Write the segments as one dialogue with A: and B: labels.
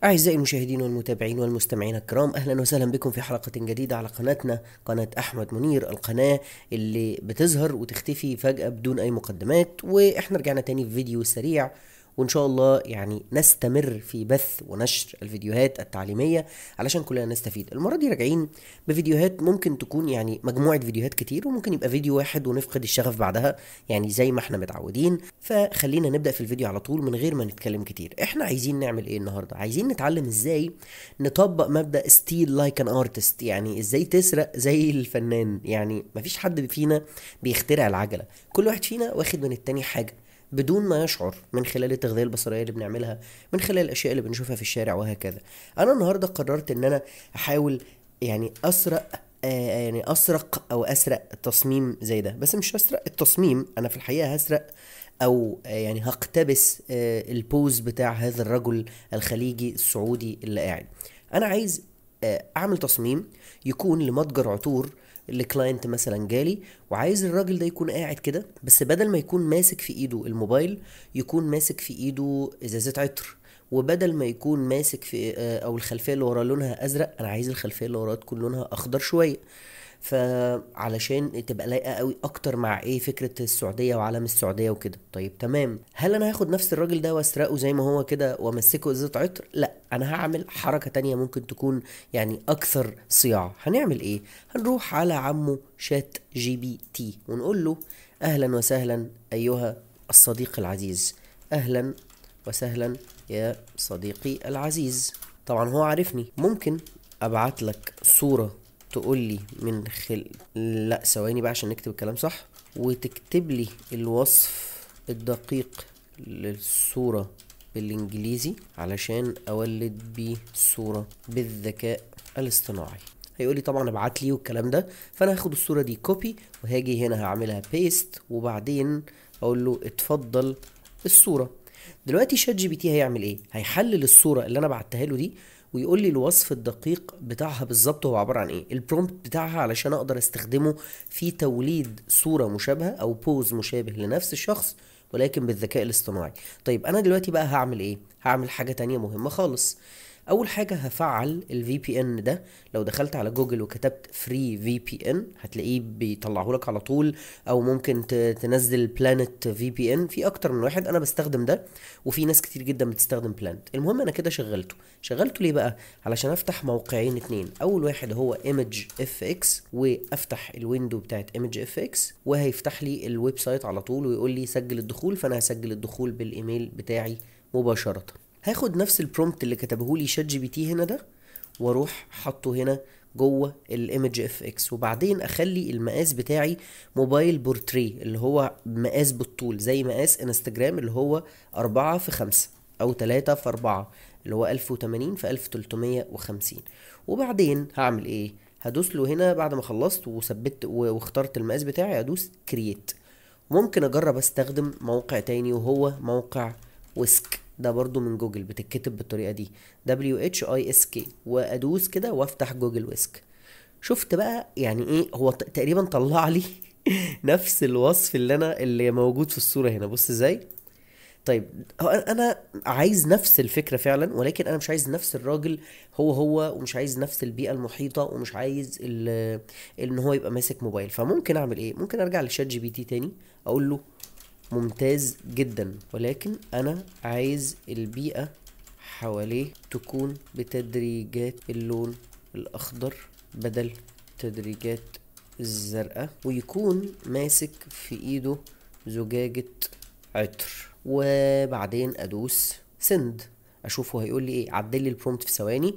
A: أعزائي المشاهدين والمتابعين والمستمعين الكرام، أهلا وسهلا بكم في حلقة جديدة على قناتنا، قناة أحمد منير، القناة اللي بتظهر وتختفي فجأة بدون أي مقدمات. وإحنا رجعنا تاني في فيديو سريع، وإن شاء الله يعني نستمر في بث ونشر الفيديوهات التعليمية علشان كلنا نستفيد. المرة دي راجعين بفيديوهات ممكن تكون يعني مجموعة فيديوهات كتير، وممكن يبقى فيديو واحد ونفقد الشغف بعدها، يعني زي ما احنا متعودين. فخلينا نبدأ في الفيديو على طول من غير ما نتكلم كتير. احنا عايزين نعمل ايه النهاردة؟ عايزين نتعلم ازاي نطبق مبدأ steal like an artist، يعني ازاي تسرق زي الفنان. يعني مفيش حد فينا بيخترع العجلة، كل واحد فينا واخد من التاني حاجة بدون ما يشعر، من خلال التغذية البصرية اللي بنعملها، من خلال الأشياء اللي بنشوفها في الشارع وهكذا. أنا النهاردة قررت إن أنا أحاول يعني أسرق، يعني أسرق أو أسرق تصميم زي ده، بس مش هسرق التصميم، أنا في الحقيقة هسرق أو يعني هقتبس ال pose بتاع هذا الرجل الخليجي السعودي اللي قاعد. أنا عايز أعمل تصميم يكون لمتجر عطور ل client مثلا جالي، وعايز الراجل ده يكون قاعد كده، بس بدل ما يكون ماسك في ايده الموبايل يكون ماسك في ايده ازازة عطر، وبدل ما يكون ماسك في او الخلفية اللي وراه لونها ازرق، انا عايز الخلفية اللي وراه تكون لونها اخضر شوية، فعلشان تبقى لايقة قوي اكتر مع ايه فكرة السعودية وعلم السعودية وكده. طيب تمام، هل انا هاخد نفس الراجل ده واسرقه زي ما هو كده وامسكه ازازة عطر؟ لا، انا هعمل حركة تانية ممكن تكون يعني اكثر صياعه. هنعمل ايه؟ هنروح على عمو ChatGPT ونقول له اهلا وسهلا ايها الصديق العزيز، اهلا وسهلا يا صديقي العزيز. طبعا هو عارفني، ممكن ابعت لك صوره تقول لي من لا ثواني بقى عشان نكتب الكلام صح، وتكتب لي الوصف الدقيق للصورة بالانجليزي علشان اولد بيه صورة بالذكاء الاصطناعي. هيقول لي طبعا ابعت لي والكلام ده، فانا هاخد الصورة دي copy وهاجي هنا هعملها paste، وبعدين اقول له اتفضل الصورة. دلوقتي ChatGPT هيعمل ايه؟ هيحلل الصورة اللي انا بعتها له دي ويقول لي الوصف الدقيق بتاعها بالظبط هو عبارة عن ايه، ال prompt بتاعها، علشان اقدر استخدمه في توليد صورة مشابهة او pose مشابه لنفس الشخص ولكن بالذكاء الاصطناعي. طيب انا دلوقتي بقى هعمل ايه؟ هعمل حاجة تانية مهمة خالص. اول حاجة هفعل ال VPN ده. لو دخلت على جوجل وكتبت free VPN هتلاقيه بيطلعه لك على طول، او ممكن تنزل Planet VPN، في اكتر من واحد، انا بستخدم ده وفي ناس كتير جدا بتستخدم Planet. المهم انا كده شغلته. شغلته ليه بقى؟ علشان افتح موقعين اتنين، اول واحد هو ImageFX، وافتح ال window بتاعت ImageFX وهيفتح لي ال website على طول ويقول لي سجل الدخول، فانا هسجل الدخول بالايميل بتاعي مباشرة. هاخد نفس ال prompt اللي كتبه لي ChatGPT هنا ده واروح حاطه هنا جوه ال ImageFX، وبعدين اخلي المقاس بتاعي موبايل بورتري اللي هو مقاس بالطول زي مقاس انستجرام اللي هو 4 في 5 او 3 في 4 اللي هو 1080 في 1350. وبعدين هعمل ايه؟ هدوس له هنا بعد ما خلصت وثبت واخترت المقاس بتاعي، هدوس create. ممكن اجرب استخدم موقع تاني وهو موقع Whisk، ده برضو من جوجل، بتتكتب بالطريقة دي WHISK، وادوس كده وافتح جوجل Whisk. شفت بقى يعني ايه؟ هو تقريبا طلع لي نفس الوصف اللي موجود في الصورة هنا. بص ازاي. طيب انا عايز نفس الفكرة فعلا، ولكن انا مش عايز نفس الراجل هو، ومش عايز نفس البيئة المحيطة، ومش عايز ان هو يبقى ماسك موبايل. فممكن اعمل ايه؟ ممكن ارجع ل ChatGPT تاني اقول له ممتاز جدا، ولكن انا عايز البيئة حواليه تكون بتدريجات اللون الاخضر بدل تدريجات الزرقاء، ويكون ماسك في ايده زجاجة عطر. وبعدين ادوس send، اشوفه هيقول لي ايه. عدل لي ال prompt في ثواني.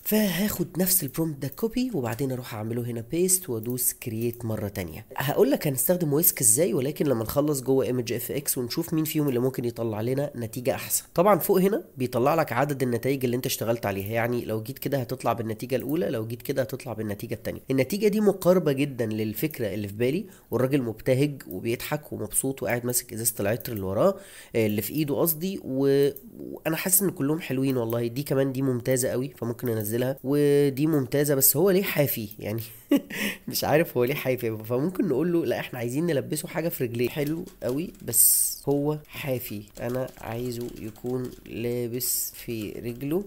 A: فهاخد نفس ال prompt ده copy وبعدين اروح اعمله هنا paste وادوس create مرة تانية. هقول لك هنستخدم Whisk ازاي، ولكن لما نخلص جوه ImageFX ونشوف مين فيهم اللي ممكن يطلع لنا نتيجة احسن. طبعا فوق هنا بيطلع لك عدد النتائج اللي انت اشتغلت عليها، يعني لو جيت كده هتطلع بالنتيجة الاولى، لو جيت كده هتطلع بالنتيجة الثانية. النتيجة دي مقاربة جدا للفكرة اللي في بالي، والراجل مبتهج وبيضحك ومبسوط وقاعد ماسك ازازة العطر اللي وراه اللي في ايده قصدي، وانا حاسس ان كلهم حلوين والله. دي كمان دي ممتازة قوي، فممكن انزلها. منزلها، ودي ممتازة. بس هو ليه حافي يعني؟ مش عارف هو ليه حافي، فممكن نقول له لا احنا عايزين نلبسه حاجة في رجليه. حلو قوي، بس هو حافي، انا عايزه يكون لابس في رجله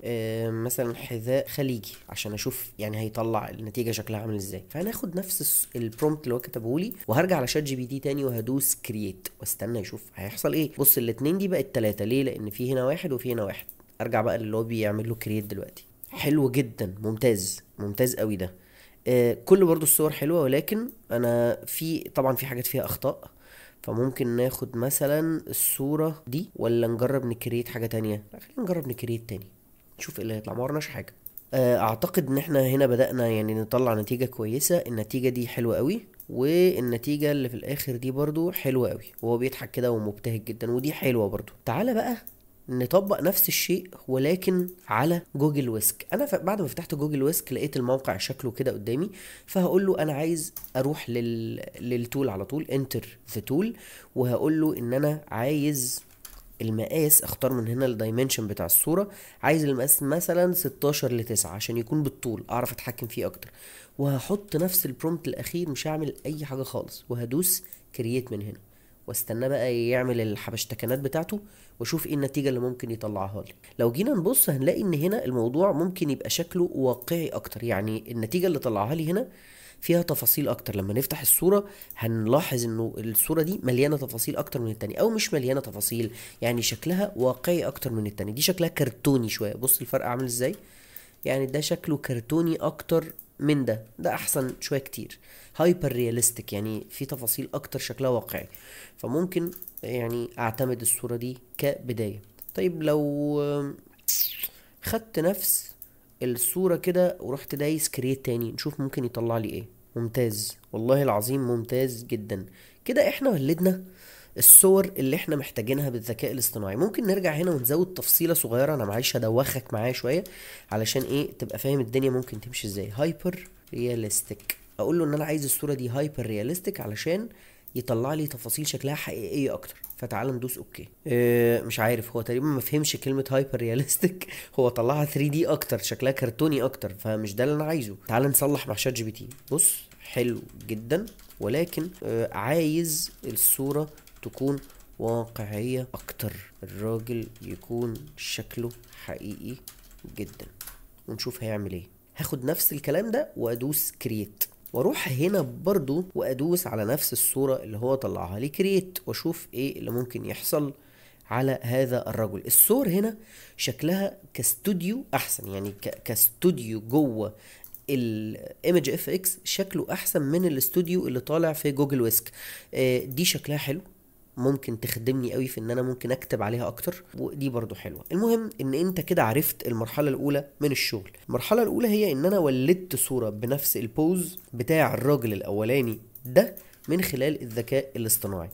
A: مثلا حذاء خليجي عشان اشوف يعني هيطلع النتيجة شكلها عامل ازاي. فهناخد نفس ال prompt اللي هو كتبه لي، وهرجع على ChatGPT تاني وهدوس create واستنى اشوف هيحصل ايه. بص الاتنين دي بقت 3، ليه؟ لان في هنا واحد وفي هنا واحد. ارجع بقى اللي هو بيعمل له create دلوقتي. حلو جدا، ممتاز ممتاز قوي ده. كل برضو الصور حلوة، ولكن انا في طبعا في حاجات فيها اخطاء، فممكن ناخد مثلا الصورة دي ولا نجرب ن create حاجة تانية؟ لا خلينا نجرب ن create تاني نشوف ايه اللي هيطلع، ما ورناش حاجة. اعتقد ان احنا هنا بدأنا يعني نطلع نتيجة كويسة. النتيجة دي حلوة قوي، والنتيجة اللي في الاخر دي برضو حلوة قوي، وهو بيضحك كده ومبتهج جدا، ودي حلوة برضو. تعالى بقى نطبق نفس الشيء ولكن على Google Whisk. انا بعد ما فتحت Google Whisk لقيت الموقع شكله كده قدامي، فهقول له انا عايز اروح لل tool على طول، enter the tool، وهقول له ان انا عايز المقاس، اختار من هنا ال dimension بتاع الصورة، عايز المقاس مثلا 16:9 عشان يكون بالطول اعرف اتحكم فيه اكتر، وهحط نفس ال prompt الاخير، مش هعمل اي حاجة خالص، وهدوس create من هنا، واستنى بقى يعمل الحبشتكنات بتاعته واشوف ايه النتيجة اللي ممكن يطلعها لي. لو جينا نبص هنلاقي ان هنا الموضوع ممكن يبقى شكله واقعي اكتر، يعني النتيجة اللي طلعها لي هنا فيها تفاصيل اكتر. لما نفتح الصورة هنلاحظ انه الصورة دي مليانة تفاصيل اكتر من التانية، او مش مليانة تفاصيل، يعني شكلها واقعي اكتر من التانية. دي شكلها كرتوني شوية، بص الفرق عامل ازاي، يعني ده شكله كرتوني اكتر من ده، ده احسن شوية كتير، hyper realistic، يعني في تفاصيل اكتر شكلها واقعي، فممكن يعني اعتمد الصورة دي كبداية. طيب لو خدت نفس الصورة كده ورحت دايس create تاني نشوف ممكن يطلع لي ايه. ممتاز والله العظيم، ممتاز جدا. كده احنا ولدنا الصور اللي احنا محتاجينها بالذكاء الاصطناعي. ممكن نرجع هنا ونزود تفصيلة صغيرة، انا معلش هدوخك معايا شوية علشان ايه تبقى فاهم الدنيا ممكن تمشي ازاي. hyper realistic، اقول له ان انا عايز الصورة دي hyper realistic علشان يطلع لي تفاصيل شكلها حقيقية اكتر. فتعال ندوس okay. مش عارف هو تقريبا ما فهمش كلمة hyper realistic، هو طلعها 3D اكتر، شكلها كرتوني اكتر، فمش ده اللي انا عايزه. تعال نصلح مع ChatGPT. بص حلو جدا، ولكن عايز الصورة تكون واقعية اكتر، الراجل يكون شكله حقيقي جدا، ونشوف هيعمل ايه. هاخد نفس الكلام ده وادوس create، واروح هنا برضو وادوس على نفس الصورة اللي هو طلعها لي create، واشوف ايه اللي ممكن يحصل على هذا الرجل. الصور هنا شكلها كاستوديو احسن، يعني كاستوديو جوه ال ImageFX شكله احسن من الاستوديو اللي طالع في Google Whisk. دي شكلها حلو، ممكن تخدمني قوي في ان انا ممكن اكتب عليها اكتر، ودي برضو حلوة. المهم ان انت كده عرفت المرحلة الاولى من الشغل. المرحلة الاولى هي ان انا ولدت صورة بنفس ال pose بتاع الراجل الاولاني ده من خلال الذكاء الاصطناعي.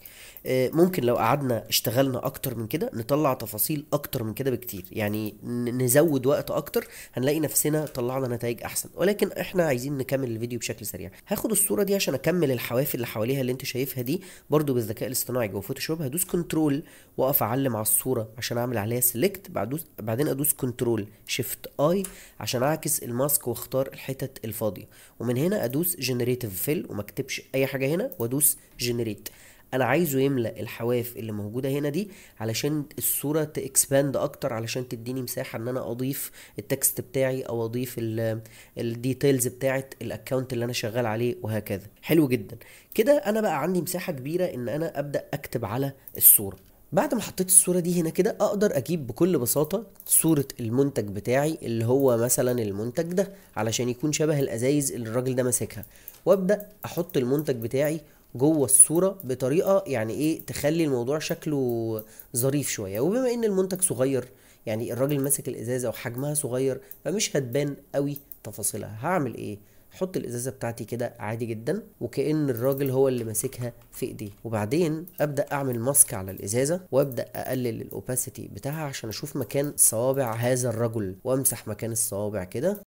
A: ممكن لو قعدنا اشتغلنا اكتر من كده نطلع تفاصيل اكتر من كده بكتير، يعني نزود وقت اكتر هنلاقي نفسنا طلعنا نتائج احسن، ولكن احنا عايزين نكمل الفيديو بشكل سريع. هاخد الصورة دي عشان اكمل الحواف اللي حواليها اللي انت شايفها دي برضو بالذكاء الاصطناعي جوه Photoshop. هدوس control واقف اعلم على الصورة عشان اعمل عليها select، بعدين ادوس control shift I عشان اعكس ال mask واختار الحتت الفاضية، ومن هنا ادوس generative fill وما اكتبش اي حاجة هنا وادوس generate. انا عايزه يملأ الحواف اللي موجودة هنا دي علشان الصورة ت expand اكتر، علشان تديني مساحة ان انا اضيف ال text بتاعي او اضيف ال details بتاعت ال account اللي انا شغال عليه وهكذا. حلو جدا كده، انا بقى عندي مساحة كبيرة ان انا ابدأ اكتب على الصورة. بعد ما حطيت الصورة دي هنا كده اقدر اجيب بكل بساطة صورة المنتج بتاعي اللي هو مثلا المنتج ده علشان يكون شبه الازايز اللي الراجل ده ماسكها، وابدأ احط المنتج بتاعي جوه الصورة بطريقة يعني ايه تخلي الموضوع شكله ظريف شوية. وبما ان المنتج صغير، يعني الراجل ماسك الازازة وحجمها صغير، فمش هتبان قوي تفاصيلها. هعمل ايه؟ احط الازازة بتاعتي كده عادي جدا وكأن الراجل هو اللي ماسكها في ايديه، وبعدين ابدأ اعمل mask على الازازة وابدأ اقلل ال opacity بتاعها عشان اشوف مكان صوابع هذا الرجل، وامسح مكان الصوابع كده،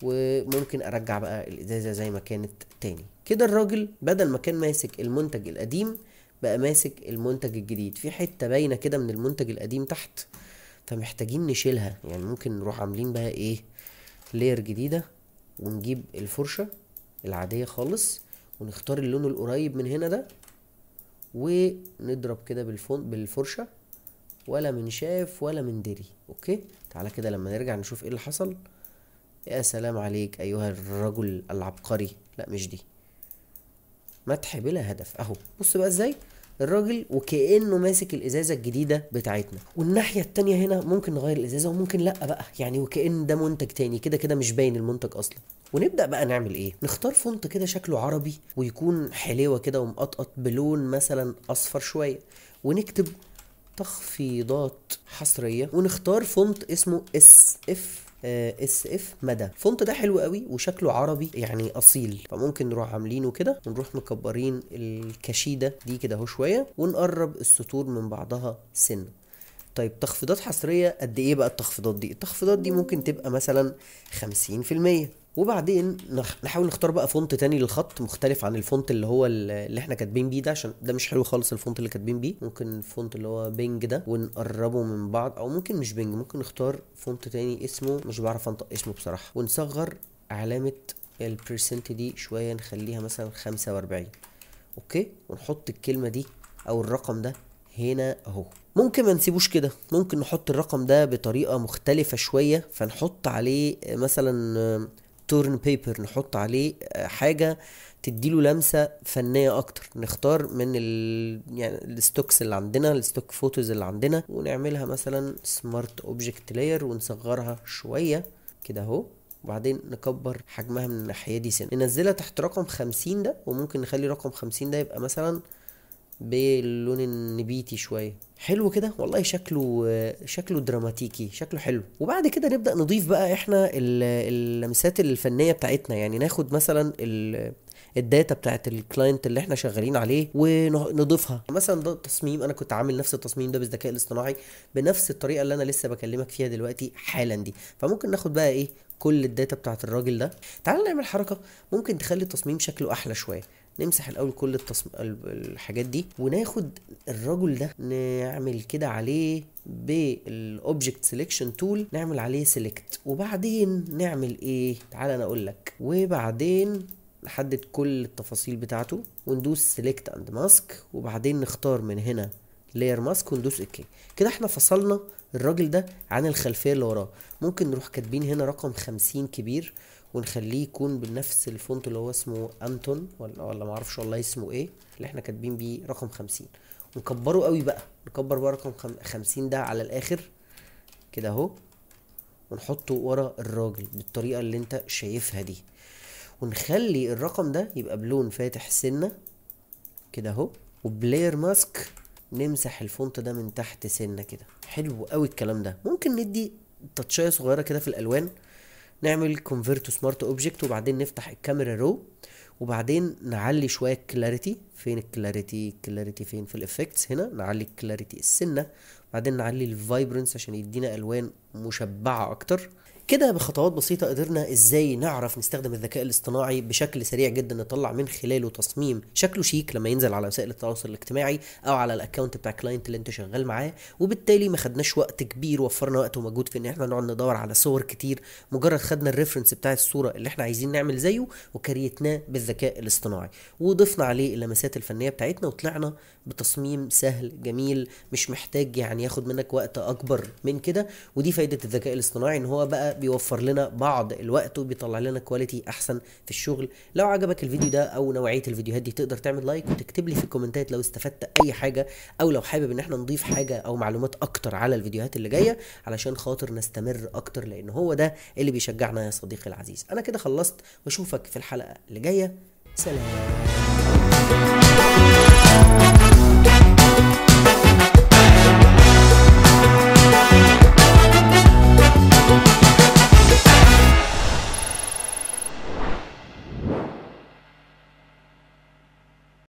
A: وممكن ارجع بقى الازازة زي ما كانت تاني. كده الراجل بدل ما كان ماسك المنتج القديم بقى ماسك المنتج الجديد. في حتة باينة كده من المنتج القديم تحت، فمحتاجين نشيلها. يعني ممكن نروح عاملين بقى ايه، layer جديدة، ونجيب الفرشة العادية خالص ونختار اللون القريب من هنا ده، ونضرب كده بالفرشة، ولا من شاف ولا من دري. okay، تعالى كده لما نرجع نشوف ايه اللي حصل. يا سلام عليك ايها الرجل العبقري. لا مش دي، مدح بلا هدف اهو. بص بقى ازاي الراجل وكأنه ماسك الازازة الجديدة بتاعتنا. والناحية التانية هنا ممكن نغير الازازة وممكن لا بقى، يعني وكأن ده منتج تاني، كده كده مش باين المنتج اصلا. ونبدأ بقى نعمل ايه، نختار font كده شكله عربي ويكون حليوة كده ومقطقط بلون مثلا اصفر شوية، ونكتب تخفيضات حصرية، ونختار font اسمه SF مدى. ال font ده حلو قوي وشكله عربي يعني اصيل، فممكن نروح عاملينه كده ونروح مكبرين الكشيده دي كده اهو شوية، ونقرب السطور من بعضها سنة. طيب تخفيضات حصرية قد ايه بقى التخفيضات دي؟ التخفيضات دي ممكن تبقى مثلا 50%. وبعدين نحاول نختار بقى font تاني للخط مختلف عن ال font اللي هو اللي احنا كاتبين بيه ده، عشان ده مش حلو خالص ال font اللي كاتبين بيه. ممكن ال font اللي هو بينج ده ونقربه من بعض، او ممكن مش بينج، ممكن نختار font تاني اسمه مش بعرف انطق اسمه بصراحة، ونصغر علامة ال percent دي شوية نخليها مثلا 45. okay، ونحط الكلمة دي او الرقم ده هنا اهو. ممكن ما نسيبوش كده، ممكن نحط الرقم ده بطريقة مختلفة شوية، فنحط عليه مثلا torn paper، نحط عليه حاجة تديله لمسة فنية اكتر. نختار من يعني ال stocks اللي عندنا، ال stock photos اللي عندنا، ونعملها مثلا smart object layer ونصغرها شوية كده اهو، وبعدين نكبر حجمها من الناحية دي سنة، ننزلها تحت رقم 50 ده، وممكن نخلي رقم 50 ده يبقى مثلا باللون النبيتي شوية. حلو كده والله، شكله دراماتيكي، شكله حلو. وبعد كده نبدأ نضيف بقى احنا اللمسات الفنية بتاعتنا، يعني ناخد مثلا ال data بتاعت ال client اللي احنا شغالين عليه ونضيفها. مثلا ده تصميم انا كنت عامل نفس التصميم ده بالذكاء الاصطناعي بنفس الطريقة اللي انا لسه بكلمك فيها دلوقتي حالا دي، فممكن ناخد بقى ايه كل ال data بتاعت الراجل ده. تعال نعمل حركة ممكن تخلي التصميم شكله احلى شوية. نمسح الاول كل الحاجات دي، وناخد الرجل ده نعمل كده عليه بال object selection tool، نعمل عليه select، وبعدين نعمل ايه؟ تعال انا اقول لك. وبعدين نحدد كل التفاصيل بتاعته وندوس select and mask، وبعدين نختار من هنا layer mask وندوس okay. كده احنا فصلنا الراجل ده عن الخلفية اللي وراه. ممكن نروح كاتبين هنا رقم 50 كبير ونخليه يكون بنفس ال font اللي هو اسمه انتون ولا معرفش والله اسمه ايه اللي احنا كاتبين بيه رقم 50، ونكبره قوي بقى، نكبر بقى رقم 50 ده على الاخر كده اهو، ونحطه ورا الراجل بالطريقة اللي انت شايفها دي، ونخلي الرقم ده يبقى بلون فاتح سنة كده اهو، وب layer mask نمسح ال font ده من تحت سنة كده. حلو قوي الكلام ده. ممكن ندي تاتشايه صغيرة كده في الالوان، نعمل convert to smart object، وبعدين نفتح ال camera raw، وبعدين نعلي شوية clarity. فين ال clarity؟ ال clarity فين؟ في ال effects هنا نعلي ال clarity السنة، بعدين نعلي ال vibrance عشان يدينا الوان مشبعة اكتر. كده بخطوات بسيطة قدرنا ازاي نعرف نستخدم الذكاء الاصطناعي بشكل سريع جدا، نطلع من خلاله تصميم شكله شيك لما ينزل على وسائل التواصل الاجتماعي او على ال account بتاع client اللي انت شغال معاه، وبالتالي ما خدناش وقت كبير، وفرنا وقت ومجهود في ان احنا نقعد ندور على صور كتير. مجرد خدنا ال reference بتاع الصورة اللي احنا عايزين نعمل زيه وكريتناه بالذكاء الاصطناعي وضفنا عليه اللمسات الفنية بتاعتنا، وطلعنا بتصميم سهل جميل مش محتاج يعني ياخد منك وقت اكبر من كده. ودي فايدة الذكاء الاصطناعي، ان هو بقى بيوفر لنا بعض الوقت وبيطلع لنا quality احسن في الشغل. لو عجبك الفيديو ده او نوعية الفيديوهات دي تقدر تعمل like وتكتب لي في الكومنتات لو استفدت اي حاجة، او لو حابب ان احنا نضيف حاجة او معلومات اكتر على الفيديوهات اللي جاية علشان خاطر نستمر اكتر، لان هو ده اللي بيشجعنا يا صديقي العزيز. انا كده خلصت، واشوفك في الحلقة اللي جاية. سلام.